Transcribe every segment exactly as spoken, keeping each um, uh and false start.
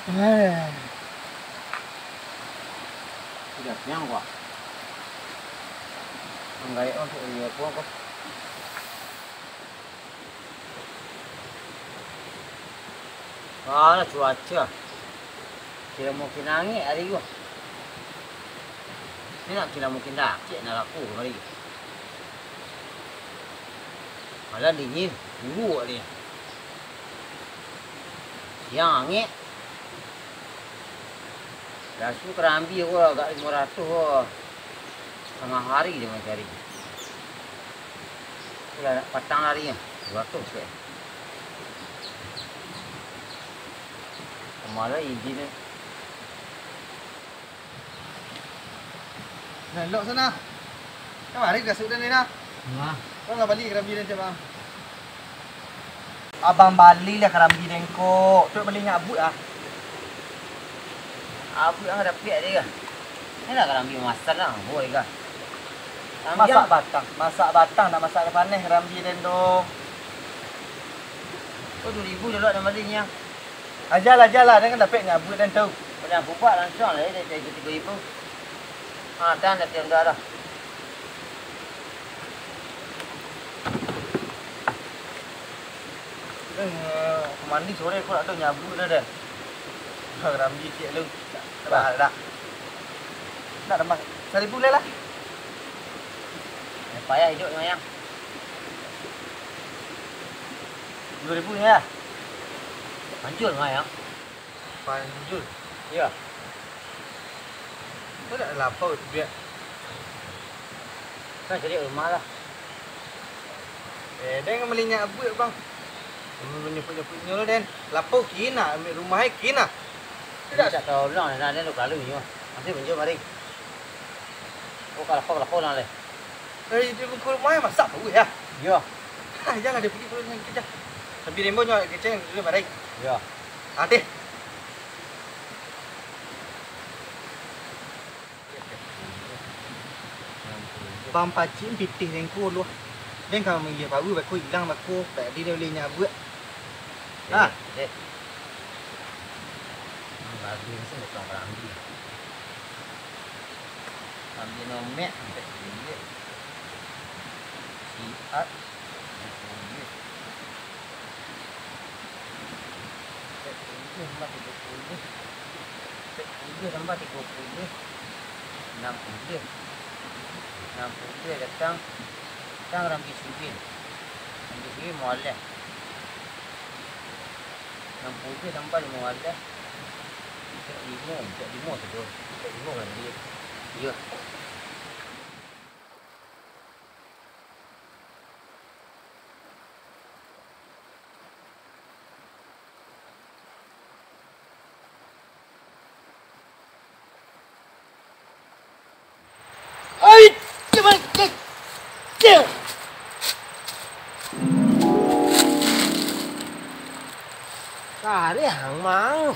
Eh. Sudah siang, Pak. Anggaik, oh, iya, Pak, Pak. Alah, cuaca. Kira mungkin angin hari ko. Ni nak kira mungkin dakek nak laku hari. Malam dingin, buruk ni. Siang angin. Biaso karambia ko agak limo ratuih ko. Tangah hari dia mancari. Itulah nak patang hari ni. Duo ratuih kek. Kamalah izin ni. Nah, elok sana. Kamari ka asuak den ni nah. Nah. Kau nggak bali karambia den, Bang? Abang bali lah karambia den ko. Tu bali nyabuik ah. Abuik ang dapek deh kah? Ni lah karambia masan lah, boy kah? Masak batang, masak batang, nak masak ka paneh karambia den tu. Oh, duo ribu dulu nak bali nya. Ajalah, ajalah, den kan dapek nyabuik den tu. Padahal kubak langsung lah, eh, dari tigo ribu. Ha, tan dah tiang dah. Eh, mandi sore ko dak ado nyabuik dah, dah. Dah, karambia ciek lu. Dah, dah. Nak dah, Bang. Saribu lah, lah. Eh, payah hidup, Mayang. Duo ribu nya, ya? Manjur, Mayang. Panjul. Iyo. Kau dak lapau tu, Biak? Kan cari rumah lah. Eh, den mali nyabuik, Bang. Nyaput-nyaput nyo lah, den. Lapau kina, ambiak rumah ai kina. Tidak. Minta tolong, nak den tu kalalu nyo. Nanti manjur mari. Oh, kalau lapau, lapau lah leh. Eh, di muko rumah ai masak tahu ya? Iyo. Ha, janlah dia pergi dulu dengan kerja. Sambil rimbo nyo kecil dulu mari. Iyo. Ateh. Bang Pacik pitih den ko lu. Den ka mangilia baru bako ilang bako, tak ado den buliah nyabuik. Ha. Deh. Baru ni sen datang barang ni. Ambil nomek, ambil duit. Siap. Sepuluh tambah tigo puluh. Sepuluh tambah tigo puluh. Enam puluh. Enam puluh datang. Datang Rambi Siwil. Rambi Siwil mualeh. Enam puluh tambah limo baleh. Cek limo, cek limo sajo. Cek limo kan dia. Iya. Ai, cuman, cek, cek. Kareh ang, Mang.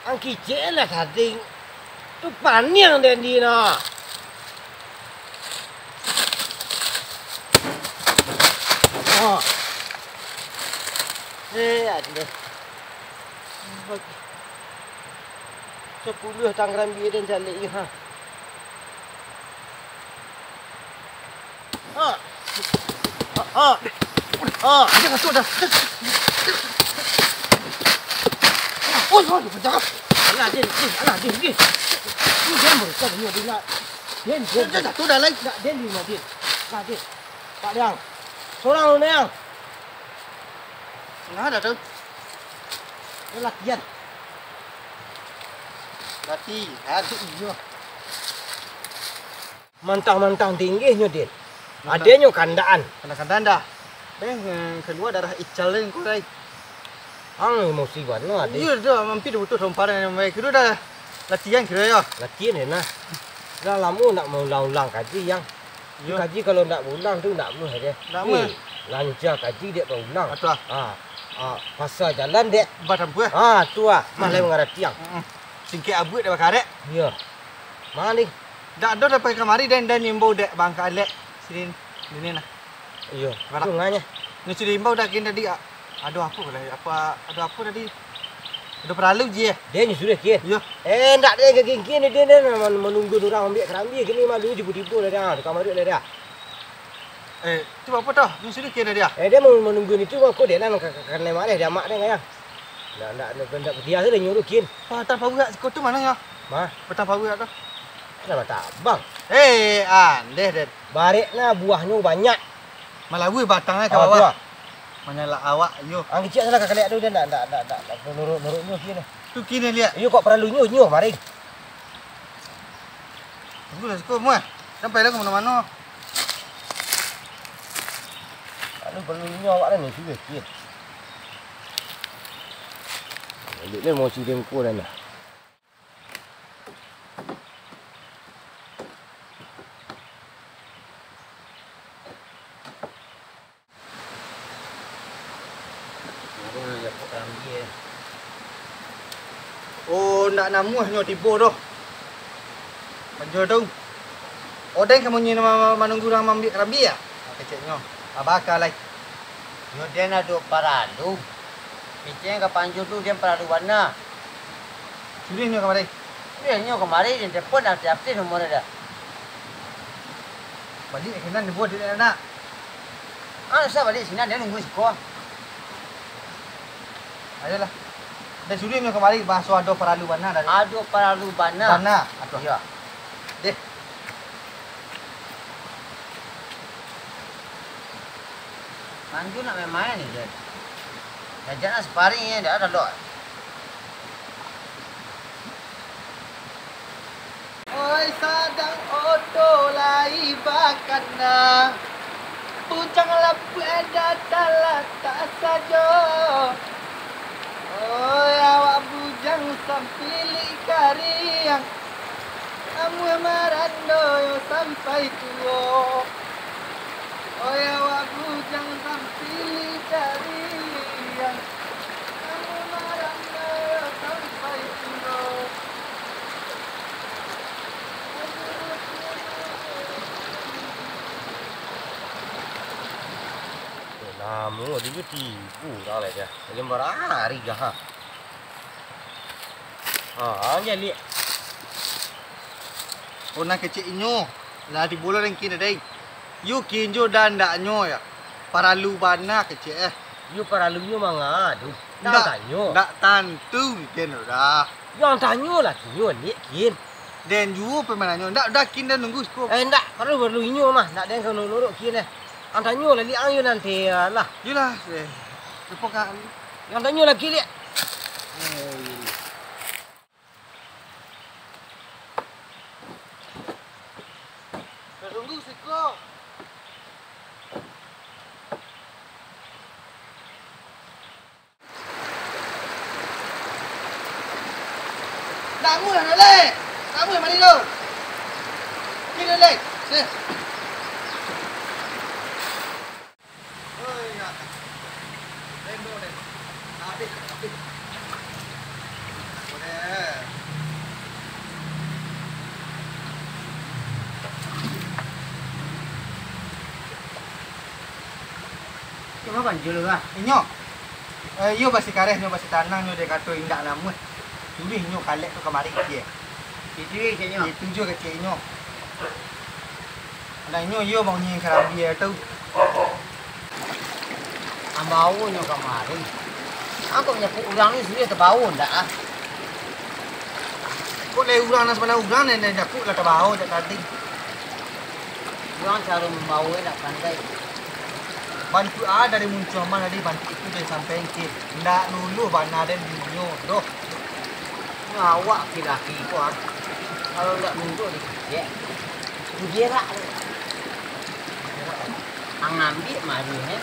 Ang kicek lah sading. Tu paniang den di no. Oh. Eh, aduh. Sapuluah tanggaran bia den caliak, ha. Ha. Ha. Ha. Ha. Jangan tu dah. Oi, oi, jangan. Alah, Din, Din, alah, Din, Din. Ni Din baru kan ni, Din, nak. Din, Din. Dah jatuh dah, lai. Nak, Din, Din, Din. Nah, Din. Tak, Din. Sorang lu, Neng. Nah, dah tu. Ni latihan. Latihan. Iyo. Mantang-mantang tinggi nyo, Din. Mantang. Adenyo kandaan. Kandaan-kandaan dah. Eh, kalua darah ical ni, ko, dai. Ang emosi bana, Din. Iyo, dah, mampir butuh somparan yang baik. Kiro dah latihan, kiro yo. Latihan, yo, nah. Dah lamo nak maulang-ulang kaji, Yang. Iyo. Kaji kalau ndak maulang tu ndak muah, deh. Ndak muah. Eh, lanca kaji dek maulang. Atu ah. Ha. Ha, pasal jalan dek. Batampuah. Ha, tu ah. Mah lai mangarati, Yang. Heeh. Singkek abuik dek bakarek. Iyo. Mano ni? Dak ado dapat kamari den, den imbau dek bangka alek sini, sini nah. Iyo. Barak. Tu nganya. Ni sudah imbau dak kin tadi, ah. Ado apo lah, apa, ado apo tadi? Ado paralu, Ji, eh? Den nyo suruah kian? Iyo. Eh, ndak, den ka kian-kian, den, den man-, manunggu urang ambiak karambia, kini malu tibo-tibo lah dah, tukang maruak lah dah. Eh, tu apo tu? Nyo suruah kian lah dah. Eh, den mau manunggu itu, mako den lah ka, ka, ka, ka, marah, dah mak den, kayang. Ndak, ndak, ndak, ndak, dia tu lah nyuruh kian. Batang paruak siko tu mano nyo? Mah? Batang paruak tu. Kenapa tabang? Eh, andeh, den. Barek nah, buahnyo banyak. Malawa batang eh ka bawah. Manyalak awak, iyo. Ang kecik salah ka kaliak tu, dia ndak, ndak, ndak, ndak, ndak nurut-nurut nyo kini. Tu kini liak. Iyo, kok paralu nyo, nyo kamari. Tunggu lah siko, muah. Sampai lah ka mano-mano. Lalu paralu nyo awak dah ni, sudah, kini. Balik lah emosi dengko dah nah. Oh, ndak namuah nyo tibo doh. Panjo tu. Odeng ka munyi ma-, ma-, manunggu urang maambiak karambia, ah? Keceknyo. Abaka lai. Yo, den ado paralu. Pitih ka Panjo tu den paralu bana. Suruah nyo kamari. Suruah nyo kamari, den telepon, dah aktif nomor dah. Baliak sinan dibuek dek anak. Ah, usah baliak sinan, den nunggu siko. Ayolah. Den suruah nyo kamari, bahaso ado paralu bana dari. Ado paralu bana. Bana, atuh. Iyo. Deh. Manju nak main-main ni, Jen. Diajak nak sparring, eh, dak ado lok. Oi, sadang oto lai bakana, bujang lapuak dah talatak sajo. Oi, awak bujang sampilik kariang, namuah marando yo sampai tuo. Oi, awak bujang sampilik kariang, namuah marando yo sampai tuo. Lamo dulu tibo urang lai dah. Macam barari dah, ha. Ha, ang jaleh. Oh, nan kecek inyo. Lah tibo lah dengki nadai. Yo kinjo dan ndaknyo ya. Paralu bana kecek eh. Yo paralunyo manga tu. Ndak, tanyo. Ndak tantu kian dah. Yo ang tanyo lah kinyo, Lik, kin. Den juo pai mananyo. Ndak, dah kin dah nunggu siko. Eh, ndak, paralu, paralu inyo mah. Ndak den ka nurut kin eh. Ang tanyo lah, Lik, ang yo nanti lah. Yolah, eh. Lupo ka. Yo ang tanyo lah kin, Lik. Eh, iyo. Tunggu siko. Nak muah, nak lek. Nak muah, mari tu. Sini, lek. Sini. Cuma banjul lah. Inyo. Eh, iyo basi kareh, nyo basi tanang, nyo dek kato indak namuah. Suruah inyo kalek tu kamari, kie. Itu je keceknyo. Itu je keceknyo. Nah, inyo iyo maunyi karambia tu. Ambo nyo kamari. Angkau nyapuak urang ni sudah tabao ndak ah? Kok lai urang nan sabana urang nan, nan nyapuak lah tabao jak tadi. Urang caro mambaonyo ndak pandai. Bantuak ah dari muncuang mah tadi, bantuak itu den sampaian kini. Ndak luluih bana den bunyo doh. Nyo awak laki-laki ko ah. Kalau ndak nunduk dikecek, digerak tu. Ang ambiak mari eh.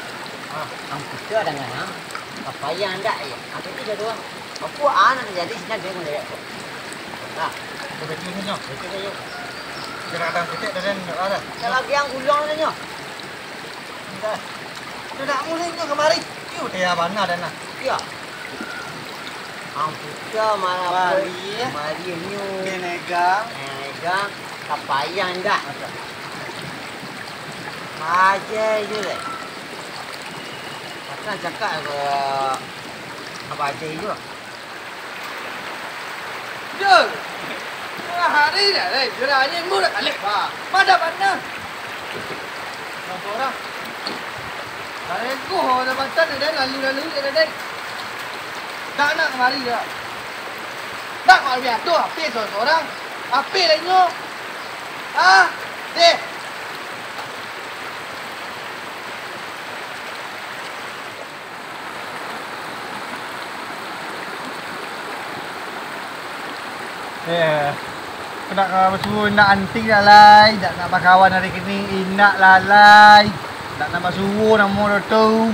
Ah, ang puta dengan ang. Kapayang ndak yo? Apo tu jado ang? Apo ah nan tajadi sinan den maliek ko? Nah, betul nyo. Betul nyo. Kira kadang putek dah den ndak ada. Kalau biang gulung nyo. Indak. Indak mungkin nyo kamari. Iyo, dia bana dan nah. Iyo. Ang puta malah Bali, eh. Bali nyo. Genegang. Genegang. Kapayang ndak? Aja je deh. Akan cakap ke apa aja itu. Yo. Tangah hari dah, lai. Gerak angin pun dah kalek, bah. Madah panas. Sorang-sorang. Barengkuh, dah bantai dah, lalu-lalu dah, dah. Tak nak kamari dah. Tak nak biaso, apek sorang-sorang. Apek lah inyo. Ah, deh. Eh, kau nak ka basuo indak anti dak lai, dak nak bakawan ari kini, indak lah lai, dak nak basuo namo tu.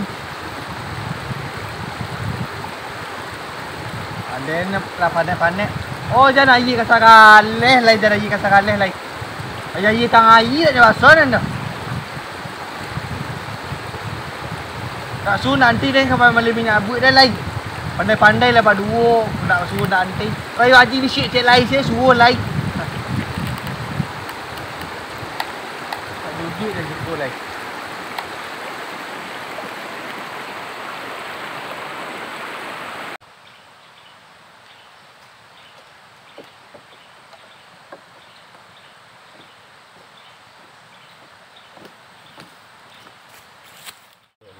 Aden lah panek-panek. Oh, jan aia ka saraleh lai, jan aia ka saraleh lai. Aia, aia tang aia dak ado baso nan tu. Tak suruh nanti deh, ka bali minyak abuik deh lai. Pandai-pandai lah baduo, nak suruh nak nanti. Rayo Haji bisuak cek lai, se suruh lai. Tak duduk dah jumpa lai.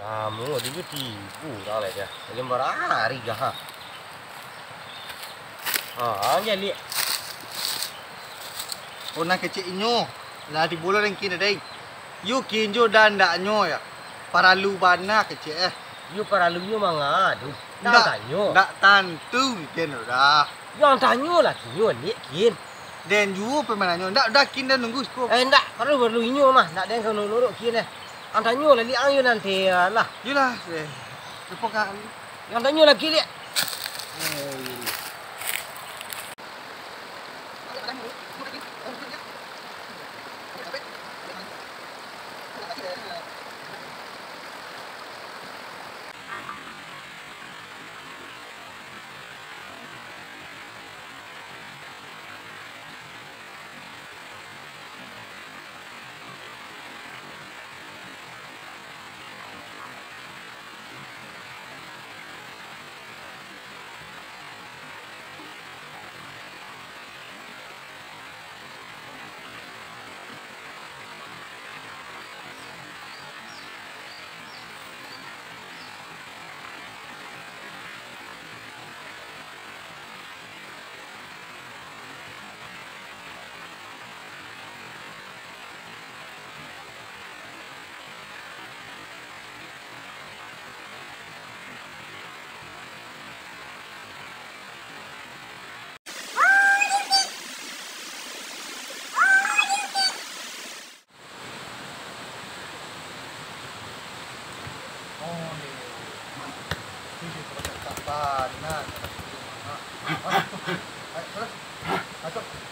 Lamo tu jo tibo urang lai dah. Macam bara ari dah, ha. Ha, ang jaleh. Oh, nan kecek inyo. Lah tibo lo dengki nadai. Yo kin jo dan ndaknyo ya. Paralu bana kecek, eh. Yo paralunyo manga tu. Ndak, ndak tantu kin dah. Yo ang tanyo lah kinyo, Lik, kin. Den juo pai mananyo. Ndak, dah kin dah nunggu siko. Eh, ndak. Paralu, paralu inyo mah. Ndak den ka nurut kin, eh. Ang tanyo lah, Lik, ang yo nanti, alah. Yolah, eh. Lupo ka. Ang tanyo lah, Lik. Eh,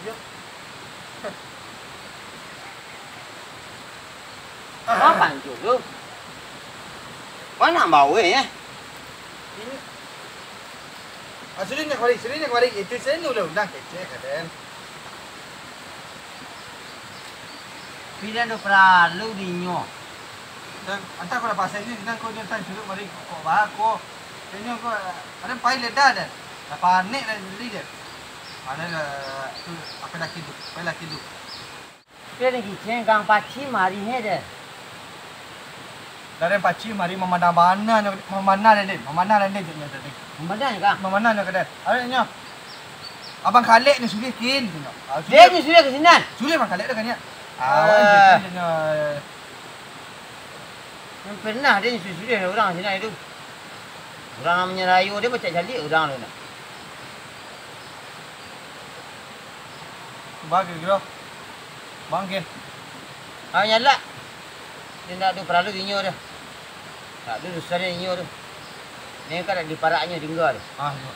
iyo. Apo tu? Mana bawa, eh? Ini. Ah, sudah ni kamari, sudah ni kamari. Itu saya ni ulah undang kecek, kaden. Pilihan tu paralu dinyo. Dan antah kalau pasal ni, nan kau ni antah suruh mari kok bako. Inyo kau, ada pai ledah dah. Dah panik dah beli dah. Ada lah tu, apa laki tu? Apa laki tu? Pian kicen gang paci mari he deh. Dari paci mari mamandang-mandang nyo, mamandang deh, mamandang deh, nyo tadi. Mamandang ka? Mamandang nyo ka deh. Ayo nyo. Abang Kalek ni suriah kin, nyo. Ah, Deh, suriah. Ni suriah ka sinan. Suriah Abang Kalek dah kan, ya? Ah, awak Eh. Ni, nyo. Nan pernah deh suriah urang sinan tu. Urang nan manyarayo deh pacak caliak urang tu nah. Bagi kiro. Bangke. Ah, nyalak. Dia ndak ado paralu inyo tu. Tak ado urusan inyo tu. Ni kan dak diparaknyo tingga tu. Ah, iyo.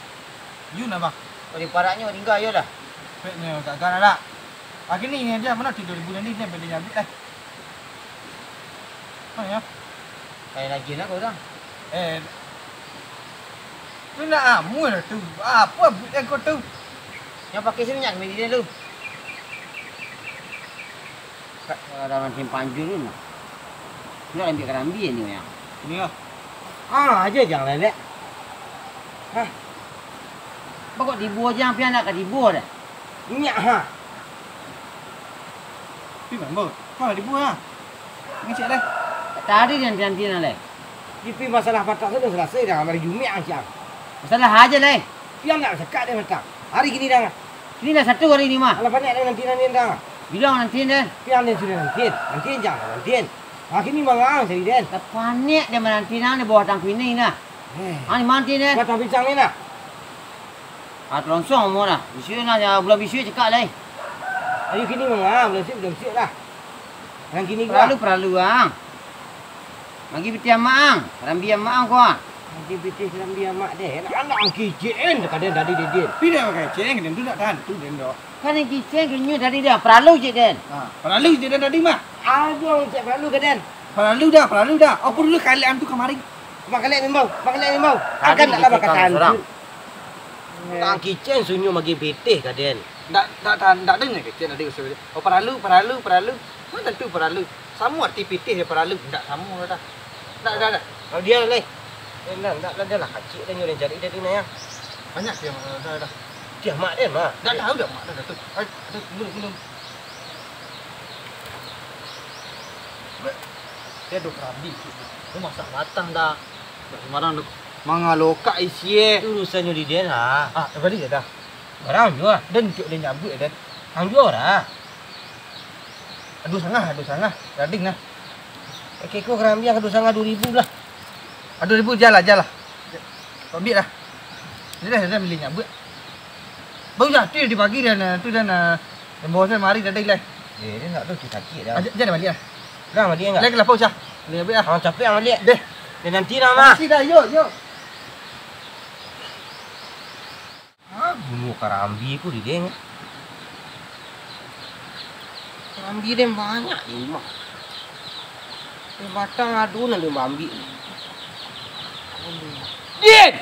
Iyo nah, Bang. Kalau diparaknyo tingga iyo lah. Peknyo gagah lah. Lagi ni, ni dia mana tiga ribu ni, ni benda nyabik lah. Oh, ya. Kayak lagi nak orang. Eh. Tu nak amuah tu. Apa buat yang kau tu? Yang pakai sini minyak kami dia tu. Ka-, orang simpang jurun lah. Nak ambil karambia ni, yang. Ni lah. Ah, aja jangan lelek. Hah. Kok tibo aja, pian nak ka tibo dah. Nyak ha. Pi, Bang, Bang. Kau lah tibo ha. Ngecek dah. Tadi nanti-nanti nak lai. Tapi masalah patak tu dah salasai dah, hari Jumaik ang siang. Masalah aja lai. Pian nak sakak deh patak. Hari kini dah. Kini dah satu hari ni mah. Alah panek dah nanti-nanti dah. Bilang nanti deh. Pian deh sudah nanti. Nanti jangan nanti. Ha, kini mangang cari den. Lah panek deh mananti nang di bawah tangku ini nah. Eh. Ha, ni manti deh. Batang pisang ni nah. Ah, teronsong umur dah. Bisuak nah, ya, bulan bisuak cakak lai. Ayo kini mangang, bulan bisuak, bulan bisuak lah. Nan kini paralu, paralu, ang. Magi pitih amak, ang. Rambi amak, ang, ko, ah. Magi pitih rambi amak deh. Nak anak ang kicik, en, kadang tadi deh, den. Pida pakai ceng, den tu tak tahan, tu den dok. Kan nan kicik, kan nyo tadi dah. Paralu cik den. Ha, paralu cik den tadi mah. Aduh, cik paralu ka den. Paralu dah, paralu dah. Apa dulu kalian tu kamari? Makalek mimbau, makalek mimbau. Tadi akan nak lah kicik bakatan surang. Ang kicik sunyo magi pitih ka den. Ndak, ndak, ndak, ndak dengar kecek tadi usul dia. Oh, paralu, paralu, paralu. Mana tentu paralu. Samo arti pitih jo paralu. Ndak samo dah. Ndak, ndak, ndak. Kalau dia lai. Eh, ndak, ndak, ndak, ndak lah. Kacik dah nyo den cari tadi nah, ya. Banyak dia mak dah, dah. Dia mak dia mah. Ndak tahu dah mak dah, dah tu. Ai, dah, tunggu, tunggu. Dia duk rabi. Dia masak batang dah. Ndak sembarang tu. Mangalokak isi eh. Itu urusannyo di den ha. Ah, bali dah. Barang jua. Den cuk den nyabuik den. Ang jua ora. Aduh sangah, aduh sangah. Gading nah. Oke, ko karambia aduh sangah dua ribu lah. Aduh ribu jalah, jalah. Ambiak lah. Sudah, sudah milih nyabuik. Baru jatuh di pagi dan, eh, tu dan, eh, yang bawa saya mari tadi lah. Eh, dia nak tu sakit dah. Ajak, jangan balik lah. Dah balik enggak? Lagi lapau sah. Boleh ambil lah. Ah, capek ah balik. Deh. Dia nanti lah mah. Masih dah, yuk, yuk. Ah, bunuh karambi ku di den. Karambi den banyak di rumah. Di batang ado nan den baambiak. Din!